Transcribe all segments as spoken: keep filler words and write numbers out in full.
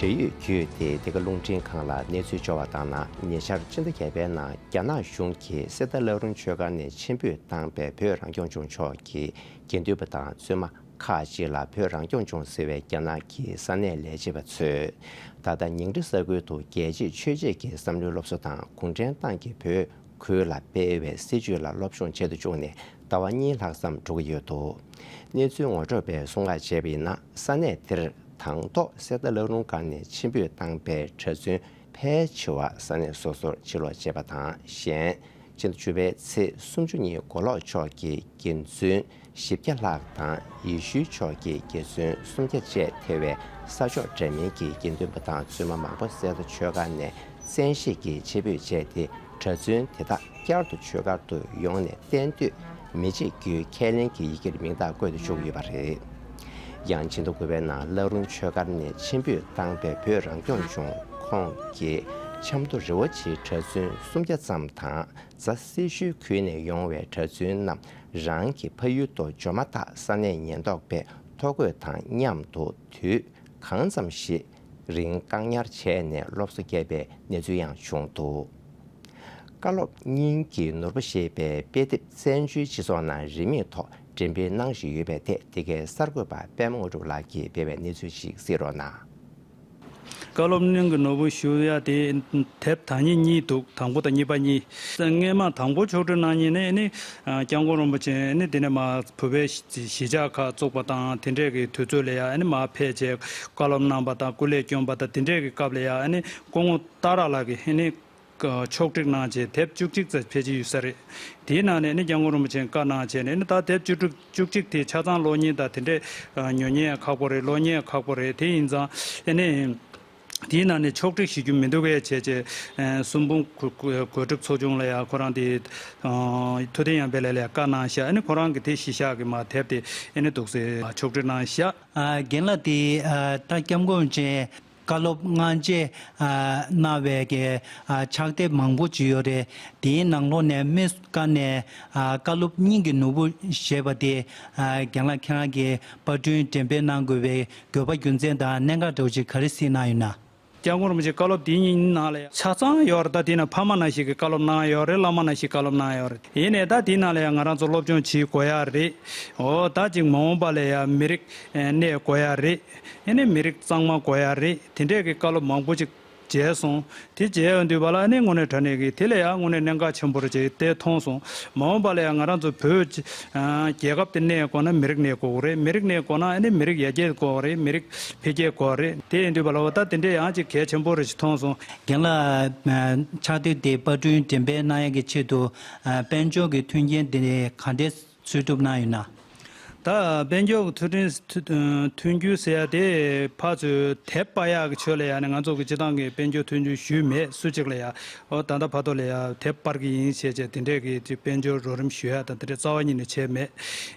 འབྲེལ་ཡོད་བརྒྱུད་དེ་འདི་ག་རླུང་འཕྲིན་ཁང་ལ་གནས་ཚུལ་འབྱོར་བ་ལྟར་ན། ཉེ་ཆར་ཕྱི་ཟླ་བརྒྱད་པའི་ནང་རྒྱ་ནག་གཞུང་གིས་གསེར་རྟ་བླ་རུང་ཆོས་སྒར་ནས་ཕྱིར་འབུད་བཏང་པའི་བོད་རང་སྐྱོང་ལྗོངས་ཕྱོགས་ཀྱི་དགེ་འདུན་པ་དང་བཙུན་མ་ཁག་ཅིག་ལ་བོད་རང་སྐྱོང་ལྗོངས་ཟེར་བའི་རྒྱ་ནག་གི་ས་གནས་ལས་བྱེད་པ་ཚོས། ད་ལྟ་ཉིང་ཁྲི་ས་ཁུལ་དུ་རྒྱལ་གཅེས་ཆོས་གཅེས་ཀྱི་བསམ་བློའི་སློབ་གསོ་དང་གུང་ཁྲན་ཏང་གིས་བོད་ཁུལ་ལ་སྤེལ་བའི་སྲིད་བྱུས་ལ་སློབ་སྦྱོང་བྱེད་དུ་བཅུག་ནས་ཟླ་བ་གཉིས་ལྷག་ཙམ་འགྲོ་གི་ཡོད་འདུག་གནས་ཚུལ་ངོ་སྤྲོད་པས་གསུང་བཤད་བྱས་པ་ཡིན་ན། ས་གནས་དེར་དང་ཐོག་གསེར་རྟ་བླ་རུང་སྒར་ནས་ཕྱིར་འབུད་བཏང་པའི་གྲྭ་བཙུན་ཕལ་ཆེ་བ་ས་གནས་སོ་སོར་ཕྱིར་ལོག་བྱས་པ་དང་། གཞན། ཕྱི་ཟླ་བཅུ་པའི་ཚེས་སུམ་ཅུ་ཉིན་མགོ་ལོག་ཕྱོགས་ཀྱི་དགེ་བཙུན་བཞི་བརྒྱ་ལྷག་དང་ཡེ་ཤུའི་ཕྱོགས་ཀྱི་དགེ་བཙུན་སུམ་བརྒྱ་བཅས་ཐེ་བའི་ས་ཕྱོགས་འདྲ་མིན་གྱི་དགེ་འདུན་པ་དང་བཙུན་མ་མང་པོ་གསེར་རྟ་ཆོས་སྒར་ནས་བཙན་ཤེད་ཀྱིས་ཕྱིར་འབུད་བྱས་ཏེ། གྲྭ་བཙུན་དེ་དག་བསྐྱར་དུ་ཆོས་སྒར་དུ་ཡོང་ནས་གཏན་སྡོད་མི་བྱེད་རྒྱུའི་ཁས་ལེན་གྱི་ཡི་གེར་མིང་རྟགས་བཀོད་དུ་བཅུག་ཡོད་པ་རེད། ཡང་ཕྱི་ཟླ་དགུ་པའི་ནང་བླ་རུང་ཆོས་སྒར་ནས་ཕྱིར་འབུད་བཏང་པའི་བོད་རང་སྐྱོང་ལྗོངས་ཁོངས་ཀྱི་ཆབ་མདོ་རི་བོ་ཆེའི་གྲྭ་བཙུན་སུམ་བརྒྱ་ཙམ་དང་། རྫ་སེར་ཤུལ་ཁུལ་ནས་ཡོང་བའི་གྲྭ་བཙུན་རྣམས་རང་གི་ཕ་ཡུལ་དུ་འབྱོར་མ་ཐག་ས་གནས་ཉེན་རྟོག་པས་ཐོ་འགོད་དང་མཉམ་དུ་དུས་གང་ཙམ་ཞིག་རིང་བཀག་ཉར་བྱས་ནས་སློབ་གསོ་བསྐྱལ་པའི་གནས་ཚུལ་ཡང་བྱུང་འདུག་བཀའ་སློབ་སྙིང་གི་ནོར་བུ་ཞེས་པའི་དཔེ་དེབ་བཙན་བྱོལ་སྤྱི་ཚོགས་ནང་རིན་མེད་ཐོག་འགྲེམས་སྤེལ་གནང་བཞིན་ཡོད་པའི་ཐད། འདི་གའི་གསར་འགོད་པ་པད་མ་དངོས་གྲུབ་ལགས་ཀྱིས་སྤེལ་བའི་གནས་ཚུལ་ཞིག་གཟིགས་རོགས་གནང་། བཀའ་སློབ་སྙིང་གི་ནོར་བུ་ཞུ་ཡ་དེ་དེབ་ད་ནི་གཉིས་འདུག་དང་པོ་དང་གཉིས་པ་གཉིས། སྔས་མ་དང་པོ་ཕྱོགས་སྒྲིག་གནང་མཁན་ནི་ནི་སྐྱབས་མགོན་རིན་པོ་ཆེ་ནི་འདི་ནས་མར་བོད་པའི་གཞིས་ཆགས་ཁག་བཙུགས་པ་དང་། དེ་འདྲས་ཀྱི་དུས་ཚོད་ལ་ཡ་ནི་མར་ཕེབས་བྱས་བཀའ་སློབ་གནང་པ་དང་། སྐུ་ལས་བསྐྱོན་པ་དང་། དེ་འདྲས་ཀྱི་སྐབས་ལ་ཡ་ནི་སྐུ་ངོ་ཏཱ་ར་ལགས་ཀྱིས་ནི་ཕྱོགས་སྒྲིག་གནང་བྱས་དེབ་བཅུ་གཅིག་ཙམ་ཕལ་ཆེར་ཡོད་ས་རེད། དེའི་ནང་ནས་ནི་སྐྱབས་མགོན་རིན་པོ་ཆེས་བཀའ་གནང་བྱས་ནས་ནི་ད་དེབ་བཅུ་དྲུག་བཅུ་གཅིག་དེ་ཆ་ཚང་ཀློག་མཁན་དང་དེ་འདྲས་ཉོ་མཁན་ཡང་ཁག་པོ་རེད། ཀློག་མཁན་ཡང་ཁག་པོ་རེད། དེ་ཡིན་ཙང་ཨ་ནི་དེའི་ནང་ནས་ཕྱོགས་སྒྲིག་ཞུ་རྒྱུ་མི་འདུག་གས་བྱས་བྱས། སུན་ཕུང་གོ་གོ་སྒྲིག་ཚོགས་ཆུང་ལ་ཡང་ཁོ་རང་དེ་ཐུབ་བསྟན་དབྱངས་དཔལ་ལགས་ལ་ཡང་བཀའ་གནང་ཤག་ཨ་ནི་ཁོ་རང་གིས་དེ་གཞི་བཞག་གིས་མར་དེབ་དེ་ཨ་ནི་འདུག་སེ་ཕྱོགས་སྒྲིག་གནང་ཤག་ཨ་རྒན་ལགས། དེ་ཨ་ད་སྐྱབས་མགོན་རིན་པོ་ཆེ་བཀའ་སློབ་སྔ་རྗེས་ཨ་གནང་བའི་གི་ཨ་ཕྱག་དེབ་མང་པོ་ཅིག་ཡོད་རེད། དེའི་ནང་ལོགས་ནས་དམིགས་བཀར་ནས་ཨ་བཀའ་སློབ་སྙིང་གི་ནོར་བུ་ཞེས་པ་དེ་ཨ་རྒན་ལགས་ཁྱེད་རང་གིས་པར་སྐྲུན་འགྲེམས་སྤེལ་གནང་དགོས་པའི་དགོས་པ་རྒྱུ་མཚན་དང་གནད་འགག་འདྲ་བོ་ཅིག་ག་རེ་གཟིགས་གནང་ཡོད་ན། སྐྱབས་མགོན་རིན་པོ་ཆེའི་བཀའ་སློབ་དེ་གཉིས་ནང་ལ་ཡང་ཆ་ཚང་ཡོད་རེད། ད་དེ་ནང་ཕ་མ་ནང་བཞིན་གྱི་བཀའ་སློབ་གནང་ཡོད་རེད། བླ་མ་ནང་བཞིན་བཀའ་སློབ་གནང་ཡོད་རེད། ཡིན་ནའི་ད་དེ་ནང་ལ་ཡང་ང་རང་ཚོ་སློབ་སྦྱོང་བྱེད་དགོས་ཡ་རེད། འོ་ད་ཅིག་མ་འོངས་པ་ལ་ཡང་མི་རིགས་གནས་དགོས་ཡ་རེད། ཨ་ནི་མི་རིགས་གཙང་མ་དགོས་ཡ་རེད། དེ་འདྲས་ཀྱི་བཀའ་སློབ་མང་པོ་ཅིག་མཇལ་སོང་། དེ་མཇལ་ཡོང་དུས་བ་ལ་ཨ་ནི་དངོས་གནས་དྲང་གནས་ཀྱི་དེ་ལ་ཡང་དངོས་གནས་གནད་འགག་ཆེན་པོ་རེད་ཅེས་དེ་མཐོང་སོང་། མ་འོངས་པ་ལ་ཡང་ང་རང་ཚོ་བོད་རྒྱལ་ཁབ་དེ་གནས་དགོས་ན་མི་རིགས་གནས་དགོས་རེད། མི་རིགས་གནས་དགོས་ན་ཨ་ནི་མི་རིགས་ཡར་རྒྱས་དགོས་རེད། མི་རིགས་འཕེལ་རྒྱས་དགོས་རེད། དེ་ཡིན་དུས་བ་ལ་འོ་ད་དེ་འདྲས་ཡང་ཅིག་གལ་ཆེན་པོ་རེད་ཅེས་མཐོང་སོང་། རྒན་ལགས། ཕྱག་དེབ་དེ་པར་སྐྲུན་འགྲེམས་སྤེལ་གནང་ཡག་གི་ཆེད་དུ་དཔལ་འབྱོར་གྱི་མཐུན་རྐྱེན་དེ་ག་འདྲས་འཚོལ་ཐུབ་གནང་ཡོད་ན། ད་དཔལ་འབྱོར་གྱི་མཐུན་སྒྲིལ་མཐུན་འགྱུར་ཟེར་ཡ་དེ་ཕར་ཚུར་དེབ་པར་ཡག་གི་ཆོས་ལ་ཡ་ནི་ང་ཚོ་གི་སྤྱི་བཏང་གི་དཔལ་འབྱོར་མཐུན་འགྱུར་ཞུས་མེད། སུ་གཅིག་ལ་ཡ་འོ་ད་ལྟ་བར་དུ་ལ་ཡ་དེབ་པར་གི་ཡིན་ཞེས་བྱས་དེ་འདྲས་ཀྱི་དཔལ་འབྱོར་རོགས་རམ་ཞུ་ཡ་དང་དེ་འདྲས་རྩ་བ་ཉིད་ནས་བྱས་མེད།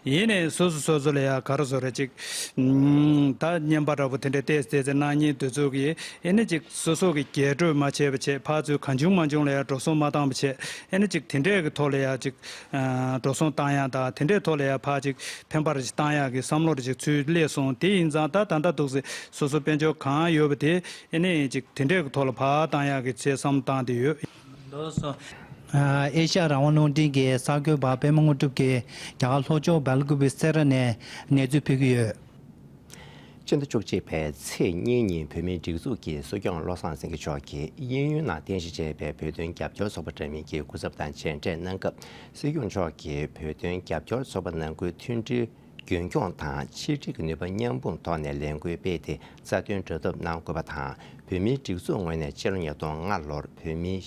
ཡིན་ནའི་སོ་སོ་སོ་སོ་ལ་ཡ་ག་རེ་ཟེར་རེད་ཅིག་ད་བརྙན་པར་འདྲ་པོ་དེ་འདྲས་ཏོག་ཙམ་ཏོག་ཙམ་གནང་མཁན་དེ་ཚོ་གིས་ཨེ་ནི་ཅིག་སོ་སོ་གི་རྒྱས་སྤྲོས་མ་བྱས་པ་བྱས། ཕར་ཚུར་གང་བྱུང་མང་བྱུང་ལ་ཡ་འགྲོ་སོང་མ་བཏང་བ་བྱས། ཨེ་ནི་ཅིག་དེ་འདྲས་ཀྱི་ཐོག་ལ་ཡ་ཅིག་འགྲོ་སོང་བཏང་ཡ་དང་དེ་འདྲའི་ཐོག་ལ་ཡ་ཕར་ཅིག་ཕན་པ་རེ་ཞིག་བཏང་ཡག་གི་བསམ་བློ་རེ་ཞིག་ཚུར་སླེབས་སོང་། དེ་ཡིན་ཙང་ད་ད་ལྟ་འདུག་སེ་སོ་སོ་དཔལ་འབྱོར་གང་ཡོད་པ་དེ་ཨེ་ནི་ཅིག་དེ་འདྲའི་གི་ཐོག་ལ་ཕར་བཏང་ཡག་གི་ཆེད་བསམ་བཏང་བསྡད་ཡོད། ལགས་སོ། ཨ་ཨེ་ཤ་ཡ་རང་དབང་རླུང་འཕྲིན་གྱི་གསར་འགོད་པ་པད་མ་དངོས་གྲུབ་ཀྱིས་རྒྱ་གར་ལྷོ་ཕྱོགས་སྦེལ་ཀུ་པེ་སེ་ར་ནས་གནས་ཚུལ་ཕུལ་གྱི་ཡོད། སྤྱི་ཟླ་བཅུ་གཅིག་པའི་ཚེས་གཉིས་ཉིན་བོད་མིའི་སྒྲིག་འཛུགས་ཀྱི་སྲིད་སྐྱོང་བློ་བཟང་སེང་གེ་མཆོག་གིས་དབྱིན་ཡུལ་ནང་རྟེན་གཞི་བྱས་པའི་བོད་དོན་རྒྱབ་སྐྱོར་ཚོགས་པ་འདྲ་མིན་གྱི་སྐུ་ཚབ་དང་མཇལ་འཕྲད་གནང་སྐབས། སྲིད་སྐྱོང་མཆོག་གིས་བོད་དོན་རྒྱབ་སྐྱོར་ཚོགས་པ་ནང་ཁུལ་མཐུན་སྒྲིལ་རྒྱུན་འཁྱོངས་དང་ཆིག་སྒྲིལ་གྱི་ནུས་པ་མཉམ་སྤུངས་ཐོག་ནས་ལས་འགུལ་སྤེལ་ཏེ་རྩ་དོན་སྒྲུབ་ཐབས་གནང་དགོས་པ་དང་། བོད་མིའི་སྒྲིག་འཛུགས་ངོས་ནས་ཕྱི་ལོ་ཉིས་སྟོང་ལྔ་ལོར་བོད་མིའི་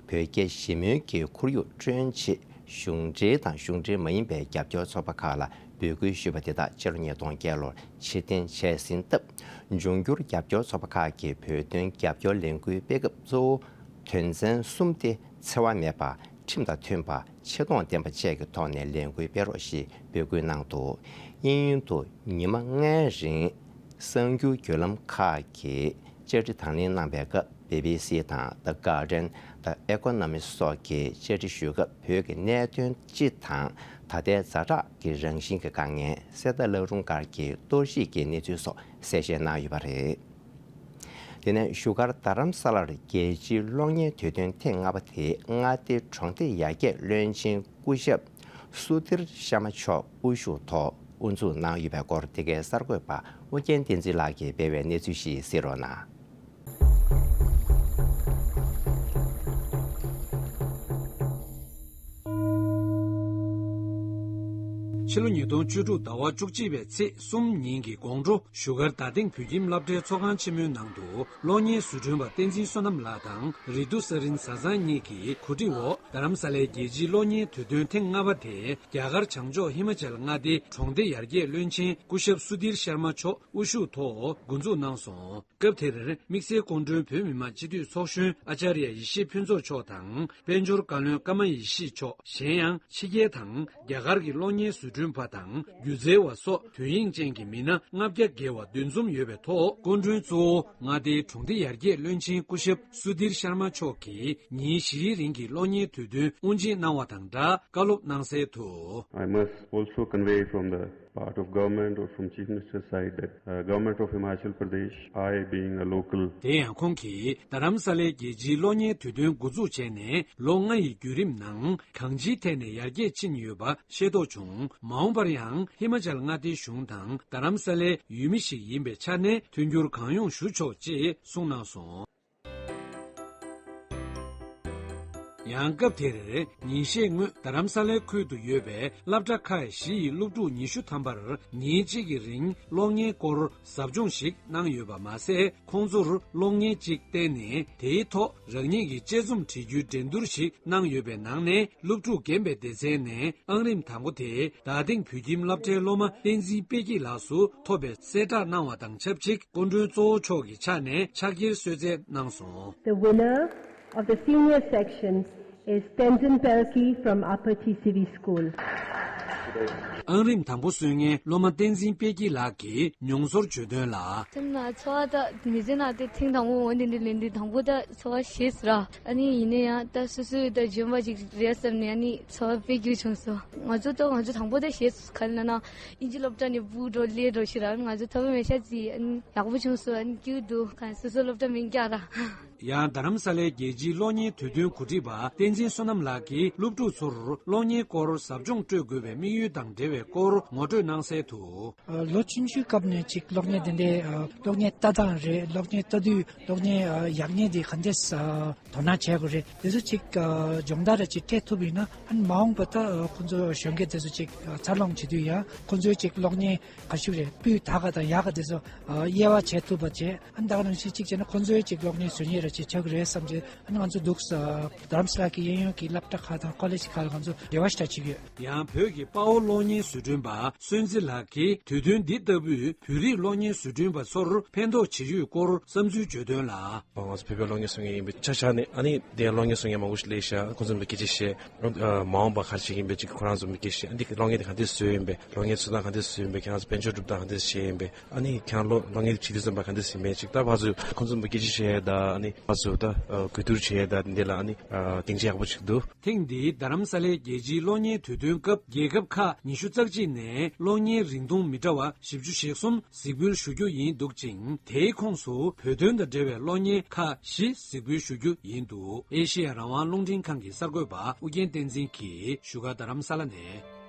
བོད་རྒྱ་ཞི་མོལ་གྱི་ཁོར་ཡུག་བསྐྲུན་ཆེད། གཞུང་འབྲེལ་དང་གཞུང་འབྲེལ་མ་ཡིན་པའི་རྒྱབ་སྐྱོར་ཚོགས་པ་ཁག་ལ་འབོད་སྐུལ་ཞུས་པ་དེ་དག་ཕྱི་ལོ་ཉིས་སྟོང་བརྒྱད་ལོར་ཕྱིར་འཐེན་བྱས་ཟིན་སྟབས། འབྱུང་འགྱུར་རྒྱབ་སྐྱོར་ཚོགས་པ་ཁག་གིས་བོད་དོན་རྒྱབ་སྐྱོར་ལས་འགུལ་སྤེལ་སྐབས་གཙོ་བོ་དོན་ཚན་གསུམ་སྟེ། འཚེ་བ་མེད་པ། ཁྲིམས་དང་མཐུན་པ། ཆེ་མཐོང་ལྡན་པ་བཅས་ཀྱི་ཐོག་ནས་ལས་འགུལ་སྤེལ་རོགས་ཞེས་འབོད་སྐུལ་གནང་འདུག་དབྱིན་ཡུལ་དུ་ཉི་མ་ལྔའི་རིང་གསར་འགྱུར་བརྒྱུད་ལམ་ཁག་གིས་བཅར་འདྲི་དང་ལེན་གནང་པའི་སྐབས། བི་བི་སི་དང་The Guardian། The Economist སོགས་ཀྱིས་བཅར་འདྲི་ཞུས་སྐབས། བོད་ཀྱི་གནད་དོན་སྤྱི་དང་ད་ལྟའི་ཛ་དྲག་གི་རང་བཞིན་གྱི་དཀའ་ངལ། གསེར་རྟ་བླ་རུང་སྒར་གྱི་གཏོར་བཤིག་གི་གནས་ཚུལ་སོགས་གསལ་བཤད་གནང་ཡོད་པ་རེད། དེ་ནས་བཞུགས་སྒར་རྡ་རམ་ས་ལར་རྒྱལ་སྤྱིའི་གློག་བརྙན་དུས་སྟོན་ཐེངས་ལྔ་པ་དེའི་མངའ་སྡེ་གྲོང་སྡེ་ཡར་རྒྱས་བློན་ཆེན་སྐུ་ཞབས་སུ་དིར་ཤར་མ་མཆོག་དབུ་བཞུགས་ཐོག་དབུ་འཛུགས་གནང་ཡོད་པའི་སྐོར། འདི་གའི་གསར་འགོད་པ་ཨུ་རྒྱན་བསྟན་འཛིན་ལགས་ཀྱིས་སྤེལ་བའི་གནས་ཚུལ་ཞིག་གསན་རོགས་གནང་། ཕྱི་ལོ་ཉིས་སྟོང་བཅུ་དྲུག་ཟླ་བ་བཅུ་གཅིག་པའི་ཚེས་གསུམ་ཉིན་གྱི་དགོང་དྲོ། བཞུགས་སྒར་རྡ་སྟེང་བོད་ཁྱིམ་སློབ་གྲྭའི་ཚོགས་ཁང་ཆེན་མོའི་ནང་དུ། གློག་བརྙན་བཟོ་སྐྲུན་པ་བསྟན་འཛིན་བསོད་ནམས་ལགས་དང་རི་ཏུ་ས་རིན་བཟའ་ཚང་གཉིས་ཀྱི་གོ་སྒྲིག་འོག་རྡ་རམ་ས་ལའི་རྒྱལ་སྤྱིའི་གློག་བརྙན་དུས་སྟོན་ཐེངས་ལྔ་པ་དེ། རྒྱ་གར་བྱང་ཕྱོགས་ཧི་མ་ཅལ་མངའ་སྡེའི་གྲོང་སྡེ་ཡར་རྒྱས་བློན་ཆེན་སྐུ་ཞབས་སུ་དིར་ཤར་མ་མཆོག་དབུ་བཞུགས་ཐོག་འགོ་འཛུགས་གནང་སོང་། སྐབས་དེར་དམིགས་བསལ་སྐུ་མགྲོན་བོད་མི་མང་སྤྱི་འཐུས་ཚོགས་གཞོན་ཨ་ཅཱརྱ་ཡེ་ཤེས་ཕུན་ཚོགས་མཆོག་དང་། དཔལ་འབྱོར་བཀའ་བློན་ཀརྨ་ཡེ་ཤེས་མཆོག་གཞན་ཡང་ཕྱི་རྒྱལ་དང་རྒྱ་གར་གྱི་གློག་བརྙན་བཟོ་སྐྲུན་པ་དང་སྒྱུ་རྩལ་བ་སོགས་དོན་དབྱིངས་ཅན་གྱི་མི་སྣ་ལྔ་བརྒྱ་བརྒལ་བ་འདུ་འཛོམས་ཡོད་པའི་ཐོག་སྐུ་མགྲོན་གཙོ་བོ་མངའ་སྡེའི་གྲོང་སྡེ་ཡར་རྒྱས་བློན་ཆེན་སྐུ་ཞབས་སུ་དིར་ཤར་མ་མཆོག་གིས་ཉིན་བཞིའི་རིང་གི་གློག་བརྙན་དུས་སྟོན་དབུ་འབྱེད་གནང་བ་དང་སྦྲགས་བཀའ་སློབ་གནང་གསལ་དུ། I must also convey from the part of government or from Chief Minister's side that, uh, Government of Himachal Pradesh, I being a local དེ་ཡང་ཁོང་གིས་རྡ་རམ་ས་ལའི་རྒྱལ་སྤྱིའི་གློག་བརྙན་དུས་སྟོན་འགོ་འཛུགས་བྱས་ནས་ལོ་ལྔ་ཡི་བརྒྱུད་རིམ་ནང་གང་ཅིའི་ཐད་ནས་ཡར་རྒྱས་ཕྱིན་ཡོད་པ་ཤེས་རྟོགས་བྱུང་། མ་འོངས་པར་ཡང་ཧི་མ་ཅལ་མངའ་སྡེའི་གཞུང་དང་རྡ་རམ་ས་ལའི་ཡུལ་མི་ཞིག་ཡིན་པའི་ཆ་ནས་མཐུན་འགྱུར་གང་ཡོང་ཞུ་ཆོག་ཅེས་གསུངས་གནང་སོང་། ཡང་སྐབས་དེར་ཉིན་ཤས་སྔོན་རྡ་རམ་ས་ལའི་ཁུལ་དུ་ཡོད་པའི་སློབ་གྲྭ་ཁག་བཞི་ཡི་སློབ་ཕྲུག་ཉི་ཤུ་ཐམ་པར་ཉིན་གཅིག་གི་རིང་གློག་བརྙན་སྐོར་ཟབ་སྦྱོང་ཞིག་གནང་ཡོད་པ་མ་ཟད། ཁོང་ཚོར་གློག་བརྙན་གཅིག་བསྟན་ནས་དེའི་ཐོག་རང་ཉིད་ཀྱི་དཔྱད་རྩོམ་བྲིས་རྒྱུའི་འགྲན་བསྡུར་ཞིག་གནང་ཡོད་པའི་ནང་ནས། སློབ་ཕྲུག་རྒན་པའི་སྡེ་ཚན་ནས་ཨང་རིམ་དང་པོ་དེ་རྡ་སྟེང་བོད་ཁྱིམ་སློབ་གྲྭའི་སློབ་མ་བསྟན་འཛིན་དཔལ་སྐྱིད་ལགས་སུ་ཐོབ་པའི་གསལ་བསྒྲགས་གནང་བ་དང་ཆབས་ཅིག་སྐུ་མགྲོན་གཙོ་བོ་མཆོག་གི་ཕྱག་ནས་ཕྱག་འཁྱེར་གསོལ་སྩལ་གནང་སོང་། The winner of the senior sections is Tenzin Pelki from Upper T C V School. ཨང་རིམ་དང་པོ་སོན་མཁན་སློབ་མ་བསྟན་འཛིན་དཔལ་སྐྱིད་ལགས་ཀྱིས་མྱོང་ཚོར་བརྗོད་དོན་ལ། སེམས་ནང་ཚོར་བ་ད་མི་ཚེ་ནང་དེ་ཐེངས་དང་པོ་འོ་འདི་འདི་ལེན་དུས་དང་པོ་ད་ཚོར་བ་ཞེད་སོང་ར། ཨ་ནི་ཡིན་ན་ཡང་ད་སོ་སོའི་ད་འཇོན་པ་ཅིག་རེད་བསམ་ནས་ཨ་ནི་ཚོར་བ་དཔེ་སྐྱིད་བྱུང་སོང་། ང་ཚོ་ད་ང་ཚོ་དང་པོ་ད་ཞེད་སོང་། ག་ལ་ན་ཨིན་ཇི་སློབ་གྲྭ་ནས་སྤུ་འགྲོ་ལས་འགྲོ་ཞིག་ར། ང་ཚོ་ཐོབ་མེད་ཤ་ཚི་ཨ་ནི་ཡག་པོ་བྱུང་སོང་། ཨ་ནི་སྐྱིད་འདུག་ག་སོ་སོ་སློབ་གྲྭ་མིང་རྒྱག་ར། ཡང་རྡ་རམ་ས་ལའི་རྒྱལ་སྤྱིའི་གློག་བརྙན་དུས་སྟོན་གོ་སྒྲིག་པ་བསྟན་འཛིན་བསོད་ནམས་ལགས་ཀྱིས་སློབ་ཕྲུག་ཚོར་གློག་བརྙན་སྐོར་ཟབ་སྦྱོང་སྤྲོད་དགོས་པའི་དམིགས་ཡུལ་དང་འབྲེལ་བའི་སྐོར་ངོ་སྤྲོད་གནང་གསལ་དུ། ལོ་ཆུང་ཆུང་སྐབས་ནས་ཅིག་གློག་བརྙན་དེ་འདྲའི་གློག་བརྙན་ལྟ་སྟངས་རེད། གློག་བརྙན་ལྟ་དུས་གློག་བརྙན་ཡག་ཉེས་དེ་ག་འདྲས་དོ་སྣང་བྱེད་དགོས་རེད། དེ་ཚོ་ཅིག་སྦྱོང་བརྡར་ཅིག་སྤྲད་ཐུབ་ཡིན་ན་ཨ་ནི་མ་འོངས་པ་ད་ཁོང་ཚོ་གཞོན་སྐྱེས་དེ་ཚོ་ཅིག་འཚར་ལོངས་བྱེད་དུས་ཡང་ཁོང་ཚོའི་ཅིག་གློག་བརྙན་ག་ཤུགས་རེད་སྤུས་དག་ག་དང་ཡག་ག་དེ་ཚོ་དབྱེ་བ་འབྱེད་ཐུབ་པ་བྱས། ཨ་ནི་ད་ག་ནང་བཞིན་ཅིག་བྱས་ན་ཁོང་ཚོའི་ཅིག་གློག་བརྙན་བཟོ་མཁན་ར་ཅིག་ཆགས་ཀྱི་རེད་བསམ་བྱས། ཨ་ནི་ང་ཚོ་འདུག་ས་རྡ་རམ་ས་ལ་གི་གཡས་གཡོན་གྱི་སློབ་གྲྭ་ཁག་དང་ཀོ་ལེཇ་ཁག་ལ་ང་ཚོ་འབྲེལ་བ་ཞེ་དྲག་བྱེད་ཀྱི་ཡོད། ཡང་བོད་ཀྱི་དཔའ་བོ་གློག་བརྙན་བཟོ་སྐྲུན་པ་བསོད་འཛི་ལགས་ཀྱིས་དུས་སྟོན་འདི་ལྟ་བུས་བོད་རིགས་གློག་བརྙན་བཟོ་སྐྲུན་པ་ཚོར་ཕན་ཐོགས་བྱེད་རྒྱུའི་སྐོར་བསམ་ཚུལ་བརྗོད་དོན་ལ། ང་ཚོ་བོད་པའི་གློག་བརྙན་བཟོ་མཁན་ཡིན་པའི་ཆ་བཞག་ནས་ཨ་ནི་དེ་གློག་བརྙན་བཟོ་མཁན་མང་པོ་ཞིག་སླེབས་ཤག་ཁོང་ཚོ་མི་སྐད་ཆ་བཤད། མ་འོངས་པ་ག་རེ་བྱེད་ཀྱི་ཡིན་པའི་ཅིག་ཁོ་རང་ཚོ་མི་སྐད་ཆ་བཤད། ཨ་ནི་གློག་བརྙན་དེ་ག་འདྲས་བཟོས་ཡིན་པས། གློག་བརྙན་བཟོ་སྟངས་ག་འདྲས་བཟོས་ཡིན་པས། ཁྱེད་རང་ཚོ་དཔལ་འབྱོར་སྒྲུབ་སྟངས་ག་འདྲས་བྱས་ཡིན་པས། ཨ་ནི་ཁྱེད་རང་གློག་གློག་བརྙན་དེ་བྱེད་དུས་ཙམ་པ་ག་འདྲས་ཡིན་མིན་ཅིག་ད་ཕར་ཚུར་ཁོང་ཚོ་མི་སྐད་ཆ་བཤད་ཡས་ད་ཨ་ནི་ཕར་ཚུར་ད་གོ་བསྡུར་བྱས་ཡས་ད་འདི་ལ་ཨ་ནི་སྙིང་རྗེ་ཡག་པོ་ཅིག་འདུག་ཐེངས་འདིའི་རྡ་རམ་ས་ལའི་རྒྱལ་སྤྱིའི་གློག་བརྙན་དུས་སྟོན་སྐབས་རྒྱལ་ཁབ་ཁག་ཉི་ཤུ་རྩ་གཅིག་ནས་གློག་བརྙན་རིང་ཐུང་མི་འདྲ་བ་བཞི་བཅུ་ཞེ་གསུམ་གཟིགས་འབུལ་ཞུ་རྒྱུ་ཡིན་འདུག་ཅིང་། དེའི་ཁོངས་སུ་བོད་དོན་དང་འབྲེལ་བའི་གློག་བརྙན་ཁག་བཞི་གཟིགས་འབུལ་ཞུ་རྒྱུ་ཡིན་འདུག་ཨེ་ཤེ་ཡ་རང་དབང་རླུང་འཕྲིན་ཁང་གི་གསར་འགོད་པ་ཨུ་རྒྱན་བསྟན་འཛིན་གྱིས་བཞུགས་སྒར་རྡ་རམ་ས་ལ་ནས།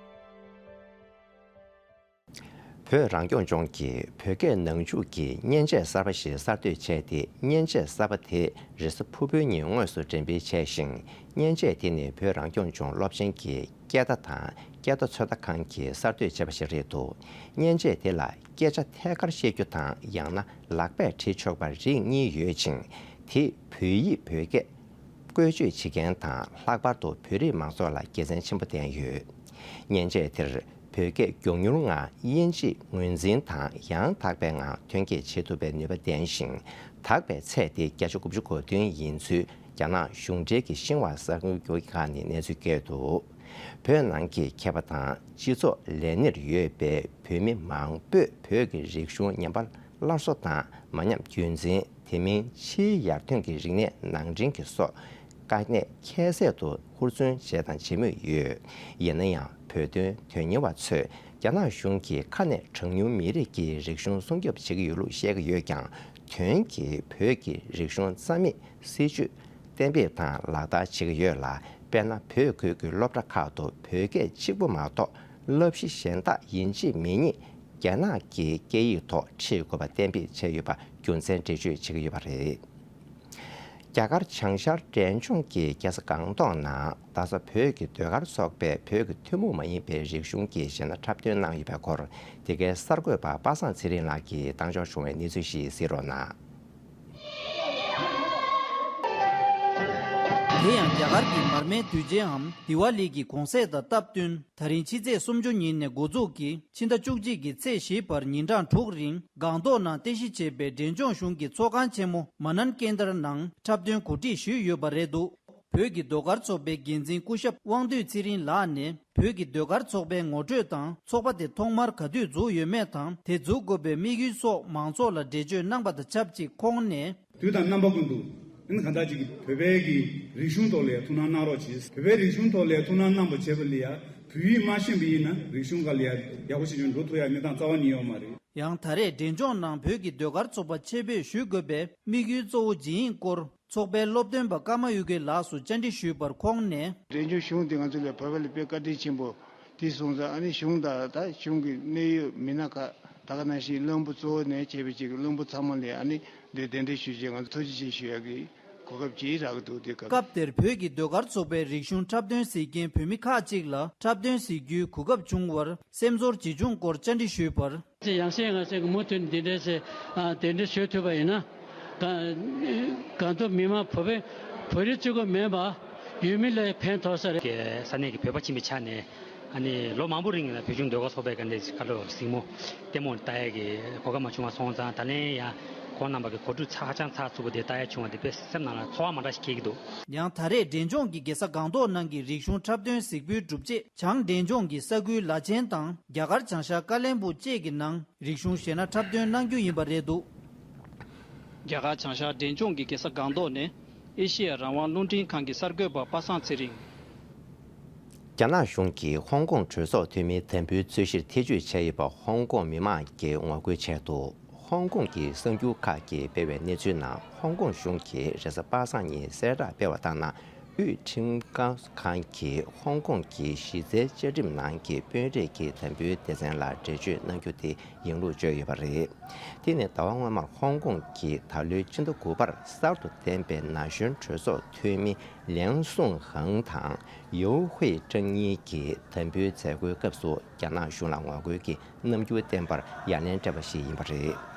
བོད་རང་སྐྱོང་ལྗོངས་ཀྱིས་བོད་སྐད་ནང་འཇུག་གི་མཉེན་ཆས་གསར་པ་ཞིག་གསར་གཏོད་བྱས་ཏེ། མཉེན་ཆས་གསར་པ་དེ་རེས་གཟའ་ཕུར་བུའི་ཉིན་དངོས་སུ་འགྲེམས་སྤེལ་བྱས་ཤིང་། མཉེན་ཆས་དེ་ནི་བོད་རང་སྐྱོང་ལྗོངས་སློབ་ཆེན་གྱི་སྐད་བརྡ་དང་སྐད་བརྡ་ཚོད་ལྟ་ཁང་གིས་གསར་གཏོད་བྱས་པ་ཞིག་རེད་འདུག་མཉེན་ཆས་དེ་ལ་སྐད་ཆ་ཐད་ཀར་བཤད་རྒྱུ་དང་། ཡང་ན་ལག་པས་བྲིས་ཆོག་པ་རིགས་གཉིས་ཡོད་ཅིང་། དེས་བོད་ཡིག་བོད་སྐད་བཀོལ་སྤྱོད་བྱེད་མཁན་དང་། ལྷག་པར་དུ་བོད་རིགས་མང་ཚོགས་ལ་དགེ་མཚན་ཆེན་པོ་ལྡན་ཡོད། མཉེན་ཆས་དེར་བོད་སྐད་མགྱོགས་མྱུར་ངང་དབྱིན་ཇིའི་ངོས་འཛིན་དང་ཡང་དག་པའི་ངང་ཐོན་སྐྱེད་བྱེད་ཐུབ་པའི་ནུས་པ་ལྡན་ཞིང་། དག་པའི་ཚད་དེ་བརྒྱ་ཆ་དགུ་བཅུ་གོ་བདུན་ཡིན་ཚུལ་རྒྱ་ནག་གཞུང་འབྲེལ་གྱི་ཤིན་ཧྭ་གསར་འགྱུར་ཁང་ནས་གནས་ཚུལ་བཀོད་འདུག་བོད་ནང་གི་མཁས་པ་དང་སྤྱི་ཚོགས་ལས་སྣེར་ཡོད་པའི་བོད་མི་མང་པོས་བོད་ཀྱི་རིག་གཞུང་ཉམས་པ་སླར་གསོ་དང་། མ་ཉམས་རྒྱུན་འཛིན། དེ་མིན་ཕྱིའི་ཡར་ཐོན་གྱི་རིག་གནས་ནང་འདྲེན་གྱི་སོགས་དཀའ་གནད་ཁྱད་བསད་དུ་ཧུར་བརྩོན་བྱས་དང་བྱེད་མུས་ཡོད། ཡིན་ན་ཡང་བོད་དོན་དོན་གཉེར་བ་ཚོས་རྒྱ་ནག་གཞུང་གིས་ཁ་ནས་གྲངས་ཉུང་མི་རིགས་ཀྱི་རིག་གཞུང་སྲུང་སྐྱོབ་བྱེད་ཀྱི་ཡོད་ལུགས་བཤད་ཀྱི་ཡོད་ཀྱང་། དོན་གྱིས་བོད་ཀྱི་རིག་གཞུང་རྩ་མེད་སྲིད་ཇུས་གཏན་འབེབས་དང་ལག་བསྟར་བྱེད་ཀྱི་ཡོད་ལ། དཔེར་ན། བོད་ཁུལ་གྱི་སློབ་གྲྭ་ཁག་ཏུ་བོད་སྐད་གཅིག་པུ་མ་གཏོགས་བསླབ་གཞི་གཞན་དག་ཡིན་གཅིག་མིན་གཉིས་རྒྱ་ནག་གི་སྐད་ཡིག་ཐོག་ཁྲིད་དགོས་པ་གཏན་འབེབས་བྱས་ཡོད་པ་རྒྱུ་མཚན་འགྲེལ་བརྗོད་བྱེད་ཀྱི་ཡོད་པ་རེད། རྒྱ་གར་བྱང་ཤར་འབྲས་ལྗོངས་ཀྱི་རྒྱལ་ས་སྒང་ཏོག་ནང་རྡ་ས་བོད་ཀྱི་ཟློས་གར་ཚོགས་པས་བོད་ཀྱི་ཐུན་མོང་མ་ཡིན་པའི་རིག་གཞུང་གི་གཞས་སྣ་འཁྲབ་སྟོན་གནང་ཡོད་པའི་སྐོར། འདི་གའི་གསར་འགོད་པ་པ་སངས་ཚེ་རིང་ལགས་ཀྱིས་བཏང་འབྱོར་བྱུང་བའི་གནས་ཚུལ་ཞིག་གཟིགས་རོགས་གནང་། དེ་ཡང་རྒྱ་གར་གྱི་མར་མེའི་དུས་ཆེན་འམ་དི་ཝ་ལི་གི་གུང་ཚིགས་དང་སྟབས་བསྟུན། ད་རིང་ཕྱི་ཚེས་སུམ་ཅུ་ཉིན་ནས་འགོ་འཛུགས་ཀྱིས་ཕྱི་ཟླ་བཅུ་གཅིག་གི་ཚེས་བཞིའི་བར་ཉིན་གྲངས་དྲུག་རིང་སྒང་ཏོག་ནང་རྟེན་གཞི་བྱས་པའི་འབྲས་ལྗོངས་གཞུང་གི་ཚོགས་ཁང་ཆེན་མོ་མ་ནན་ཀེན་དར་ནང་འཁྲབ་སྟོན་གོ་སྒྲིག་ཞུས་ཡོད་པ་རེད་འདུག། བོད་ཀྱི་ཟློས་གར་ཚོགས་པའི་འགན་འཛིན་སྐུ་ཞབས་དབང་འདུས་ཚེ་རིང་ལགས་ནས། བོད་ཀྱི་ཟློས་གར་ཚོགས་པའི་ངོ་སྤྲོད་དང་། ཚོགས་པ་དེ་ཐོག་མར་ག་དུས་འཛུགས་ཡོད་མེད་དང་། དེ་འཛུགས་དགོས་པའི་དམིགས་ཡུལ་སོགས་མང་ཚོགས་ལ་འགྲེལ་བརྗོད་གནང་པ་དང་ཆབས་ཅིག་ཁོང་ནས། དུས་དང་རྣམ་པ་ཀུན་ཏུ། ཨ་ནི་གང་ལྟར་ཅིག་བོད་པའི་གི་རིག་གཞུང་ཐོག་ལ་ཡ་ཐུགས་སྣང་གནང་རོགས་གྱིས། བོད་པའི་རིག་གཞུང་ཐོག་ལ་ཡ་ཐུགས་སྣང་གནང་བ་བྱས་པ་ལ་ཡ། བོད་ཡིག་མ་ཤེས་པ་ཡིན་ན་རིག་གཞུང་སྒང་ལ་ཡ་ཡག་པོ་ཞིག་ཀྱང་འགྲོ་ཐུབ་ཡ་གནས་སྟངས་རྩ་བ་ནས་ཡོད་མ་རེད། ཡང་ད་རེས་འབྲས་ལྗོངས་ནང་བོད་ཀྱི་ཟློས་གར་ཚོགས་པ་ཆེད་ཕེབས་ཞུ་དགོས་པའི་དམིགས་ཡུལ་གཙོ་བོ་ཇི་ཡིན་སྐོར། ཚོགས་པའི་སློབ་སྟོན་པ་ཀརྨ་གཡུ་རྒྱལ་ལགས་སུ་བཅར་འདྲི་ཞུས་པར་ཁོང་ནས། འབྲས་ལྗོངས་གཞུང་དེ་ང་ཚོ་ལ་བོད་པ་ལ་དཔེ་བཀའ་དྲིན་ཆེན་པོ་དེ་སོང་ཙང་། ཨ་ནི་གཞུང་དང་ད་གཞུང་གི་གནད་ཡོད་མི་སྣ་ཁག་ད་ག་ནང་བཞིན་བློན་པོ་གཙོ་བོ་ནས་བྱས་པའི་ཅིག་བློན་པོ་ཚང་མ་ལ་ཨ་ནི་འདི་གདན་འདྲེན་ཞུས་རྗེས་ང་ཚོ་ཐུགས་རྗེ་ཆེ་ཞུ་ཡག་གི་གོ་སྐབས་ཅིག་རག་གི་འདུག། དེ་སྐབས། སྐབས་དེར་བོད་ཀྱི་ཟློས་གར་ཚོགས་པའི་རིག་གཞུང་འཁྲབ་སྟོན་གཟིགས་མཁན་བོད་མི་ཁག་ཅིག་ལ་འཁྲབ་སྟོན་གཟིགས་རྒྱུའི་གོ་སྐབས་བྱུང་བར་སེམས་ཚོར་ཇི་བྱུང་སྐོར་བཅར་འདྲི་ཞུས་པར། ཡང་སེ་ཡང་སེ་གི་མུ་མཐུད་ནས་འདི་འདྲའི་ཚེ་ཨ་གདན་འདྲེན་ཞུ་ཐུབ་པ་ཡིན་ན། ག་གང་ཐུབ་མི་མང་བོད་པའི་བོད་རིགས་གཅིག་པུ་མིན་པ་ཡུལ་མི་ལ་ཕན་ཐོགས་ས་རེད། ས་གནས་ཀྱི་བོད་པ་ཕྱིན་པའི་ཆ་ནས་ཨ་ནི་ལོ་མང་པོ་རིང་ལ་བོད་ལྗོངས་ཟློས་གར་ཚོགས་པའི་ག་འདྲའི་ཁ་ལོ་གཟིགས་མོ་ལྟད་མོ་ལྟ་ཡས་ཀྱི་གོ་སྐབས་མ་བྱུང་བ་སོང་ཙང་། ད་ལན་ཡང་ཁོང་རྣམ་པ་གི་གོ་སྒྲིག་ཚགས་ཧ་ཅང་ཚགས་ཚུད་པོ་དེ་ལྟ་ཡས་བྱུང་བ་དེ་དཔེ་སེམས་ནང་ལ་ཚོར་བ་མ་འདྲ་ཞིག་སྐྱེ་གི་འདུག། ཡང་ད་རེས་འབྲས་ལྗོངས་ཀྱི་རྒྱལ་ས་སྒང་ཏོག་ནང་གི་རིག་གཞུང་འཁྲབ་སྟོན་གཟིགས་འབུལ་གྲུབ་རྗེས། བྱང་འབྲས་ལྗོངས་ཀྱི་ས་ཁུལ་ལ་ཆེན་དང་རྒྱ་གར་བྱང་ཤར་ཀ་བློན་སྦུག་བཅས་ཀྱི་ནང་རིག་གཞུང་གཞས་སྣ་འཁྲབ་སྟོན་གནང་རྒྱུ་ཡིན་པ་རེད་འདུག། རྒྱ་གར་བྱང་ཤར་འབྲས་ལྗོངས་ཀྱི་རྒྱལ་ས་སྒང་ཏོག་ནས་ཨེ་ཤེ་ཡ་རང་དབང་རླུང་འཕྲིན་ཁང་གི་གསར་འགོད་པ་པ་སངས་ཚེ་རིང་། རྒྱ་ནག་གཞུང་གིས་ཧོང་ཀོང་གྲོས་ཚོགས་འཐུས་མིའི་དམ་འབུལ་རྩོད་གཞིར་ཐེ་བྱུས་བྱས་ཡོད་པ་ཧོང་ཀོང་མི་མང་གིས་ངོ་རྒོལ་བྱས་འདུག། ཧོང་ཀོང་གི་གསར་འགྱུར་ཁག་གིས་སྤེལ་བའི་གནས་ཚུལ་ནང་། ཧོང་ཀོང་གཞུང་གིས་རེས་གཟའ་པ་སངས་ཉིན་གསལ་བསྒྲགས་སྤེལ་བ་ལྟར་ན། དབུས་ཁྲིམས་ཁང་གིས་ཧོང་ཀོང་གི་གཞི་རྩའི་བཅའ་ཁྲིམས་ནང་གི་དཔོན་རིགས་ཀྱི་དམ་འབུལ་སྡེ་ཚན་ལ་འགྲེལ་བརྗོད་གནང་རྒྱུ་དེ་ཡིན་ལུགས་བརྗོད་ཡོད་པ་རེད། དེ་ནི་ཟླ་བ་སྔོན་མར་ཧོང་ཀོང་གིས་ད་ལོའི་ཕྱི་ཟླ་དགུ་པར་གསར་དུ་འདེམས་པའི་ན་གཞོན་གྲོས་ཚོགས་འཐུས་མི་ལེང་སུང་ཧང་དང་ཡོའུ་ཧུའེ་ཀྲང་གཉིས་ཀྱིས་དམ་འབུལ་མཛད་སྒོའི་སྐབས་སུ་རྒྱ་ནག་གཞུང་ལ་ངོ་རྒོལ་གྱི་རྣམ་འགྱུར་བསྟན་པར་ཡ་ལན་སྤྲད་པ་ཞིག་ཡིན་པ་རེད།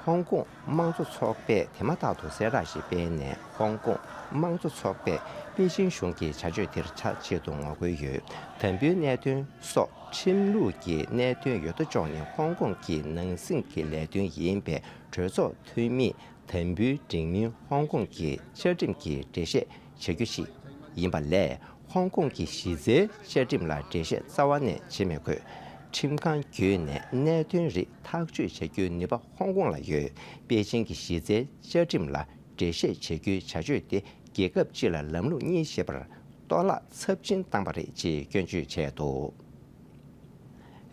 ཧོང་ཀོང་དམངས་གཙོ་ཚོགས་པས་དེ་མ་ཐག་ཏུ་གསལ་བསྒྲགས་ཤིག་སྤེལ་ནས། ཧོང་ཀོང་དམངས་གཙོ་ཚོགས་པས་པེ་ཅིང་གཞུང་གི་བྱ་སྤྱོད་དེར་ཆ་ཆེད་དུ་ངོ་རྒོལ་ཡོད། དམ་འབུལ་གནད་དོན་སོགས་ཁྲིམས་ལུགས་ཀྱི་གནད་དོན་ཡོད་དོ་ཅོག་ནི་ཧོང་ཀོང་གི་ནང་སྲིད་ཀྱི་ལས་དོན་ཡིན་པས། གྲོས་ཚོགས་འཐུས་མིས་དམ་འབུལ་འགྲིག་མིན་ཧོང་ཀོང་གི་བཅའ་ཁྲིམས་ཀྱིས་འགྲེལ་བཤད་བྱ་རྒྱུ་ཞིག་ཡིན་པ་ལས། ཧོང་ཀོང་གི་གཞི་རྩའི་བཅའ་ཁྲིམས་ལ་འགྲེལ་བཤད་རྩ་བ་ནས་བྱེད་མི་དགོས། ཁྲིམས་ཁང་བརྒྱུད་ནས་གནད་དོན་རིགས་ཐག་གཅོད་བྱ་རྒྱུའི་ནུས་པ་ཧོང་ཀོང་ལ་ཡོད། པེ་ཅིང་གི་གཞི་རྩའི་བཅའ་ཁྲིམས་ལ་འགྲེལ་བཤད་བྱ་རྒྱུའི་བྱ་སྤྱོད་དེ། རྒྱལ་ཁབ་སྤྱི་ལ་ལམ་ལུགས་གཉིས་ཞེས་པར་གཏོར་བརླག་ཚབས་ཆེན་བཏང་པ་རེད་ཅེས་སྐྱོན་བརྗོད་བྱས་འདུག།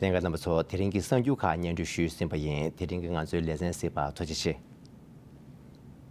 ལྷན་རྒྱས་རྣམ་པ་ཚོ། དེ་རིང་གི་གསར་འགྱུར་ཁག་སྙན་སྒྲོན་ཞུས་ཟིན་པ་ཡིན། དེ་རིང་གི་ང་ཚོའི་ལེ་ཚན་གཟིགས་པར་ཐུགས་རྗེ་ཆེ།